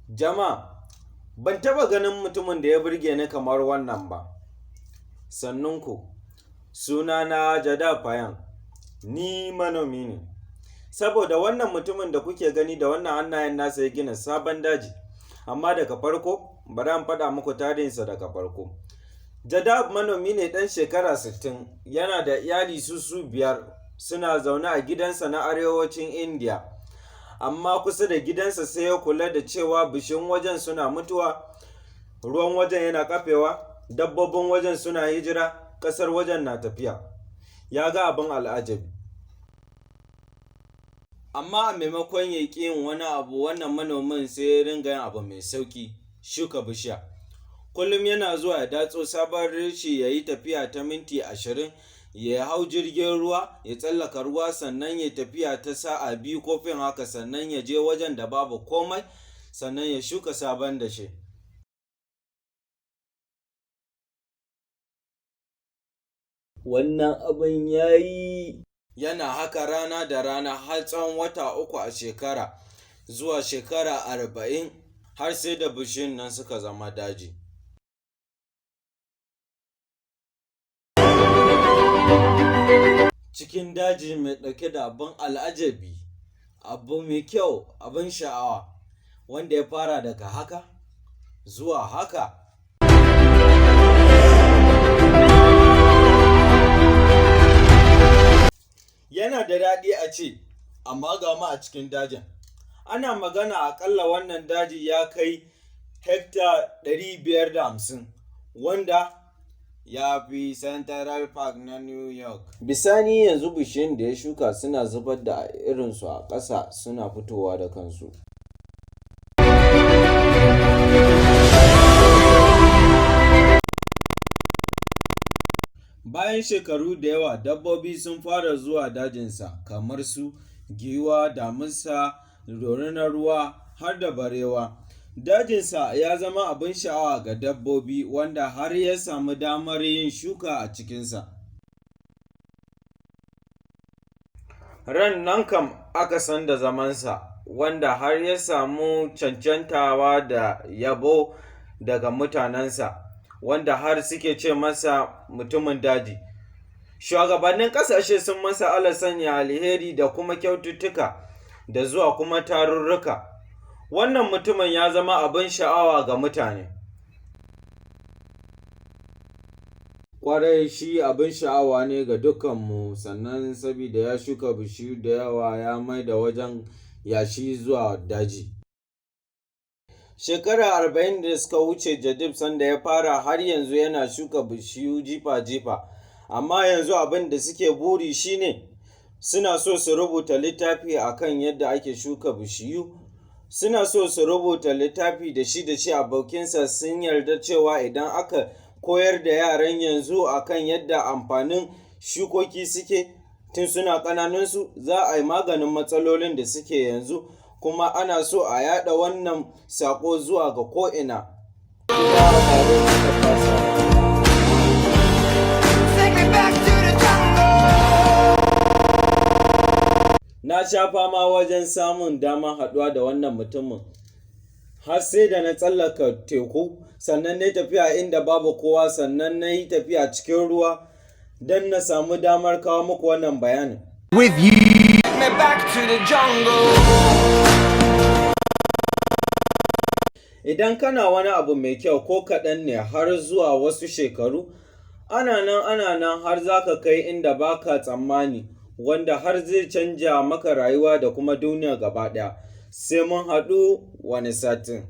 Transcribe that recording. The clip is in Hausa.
Jama'a, ban taɓa ganin mutumin da ya burge ni kamar wannan ba. Sannunku, sunana Jada Fayan, ni manomi ne. Saboda wannan mutumin da kuke gani da wannan hannayen nasa ya gina sabon daji. Amma daga farko, bari in faɗa muku tarihinsa daga farko. Jadab manomi ne ɗan shekara 60, yana da iyali su 5, suna zaune a gidansa na arewacin Indiya. Amma kusa da gidansa sai ya kula da cewa bishiyun wajen suna mutuwa, ruwan wajen yana kafewa, dabbobin wajen suna hijira, ƙasar wajen na tafiya. Ya ga abin al'ajabi. Amma a maimakon ya ƙi yin wani abu, wannan manomin sai ya ringa yin abu mai sauƙi: shuka bishiya. Kullum yana zuwa ya datso sabon reshe, ya yi tafiya ta minti 20, ya hau jirgin ruwa, ya tsallaka ruwa, sannan ya tafiya ta sa'a 2 ko fin haka, sannan ya je wajen da babu komai, sannan ya shuka sabon dashe. Wannan abin ya yi. Yana haka rana da rana har tsawon wata 3 a shekara, zuwa shekara 40, har sai da bishiyun nan suka zama daji. Cikin daji mai ɗauke da abin al'ajabi, abu mai kyau, abin sha'awa, wanda ya fara daga haka zuwa haka. Yana da daɗi a ce, amma ga mu a cikin dajin. Ana magana aƙalla wannan daji ya kai hekta 550, wanda ya fi Central Park na New York. Bisani yanzu bishiyun da ya shuka suna zubar da irinsu a ƙasa suna fitowa da kansu. Bayan shekaru da yawa, dabbobi sun fara zuwa dajinsa, kamar su giwa, damisa, dorinar ruwa, har da barewa. Dajinsa ya zama abin sha'awa ga dabbobi, wanda har ya samu damar yin shuka a cikinsa. Ran nan kam aka san da zamansa, wanda har ya samu cancantawa da yabo daga mutanensa, wanda har suke ce masa mutumin daji. Shugabannin ƙasashe sun masa Allah sanya alheri da kuma kyaututtuka da zuwa kuma tarurruka. Wannan mutumin ya zama abin sha'awa ga mutane. Ƙwarai shi abin sha'awa ne ga dukkanmu, sannan sabida ya shuka bishiyu da yawa ya maida wajen yashi zuwa daji. Shekara 40 da suka wuce Jadip sanda ya fara har yanzu yana shuka bishiyu jifa-jifa, amma yanzu abin da suke buri shi ne, suna so su rubuta littafi a kan yadda ake shuka bishiyu, suna so su rubuta littafi da shi da abokinsa sun yarda cewa idan aka koyar da yaran yanzu a kan yadda amfanin shukoki suke tun suna ƙananunsu, za a yi maganin matsalolin da suke yanzu, kuma ana so a yaɗa wannan saƙo zuwa ga ko'ina. Ina tare suka fasa. Take me back to the jungle. Na sha fama wajen samun damar haɗuwa da wannan mutumin, har sai da na tsallaka teku, sannan na yi tafiya inda babu kowa, sannan na yi tafiya cikin ruwa don na samu damar kawo muku wannan bayanin. With you. Take me back to the jungle. Idan kana wani abu mai kyau ko kaɗan ne har zuwa wasu shekaru, ana nan ana nan har za ka kai inda ba ka tsammani, wanda har zai canja maka rayuwa da kuma duniya gaba ɗaya. Sai mun haɗu wani satin.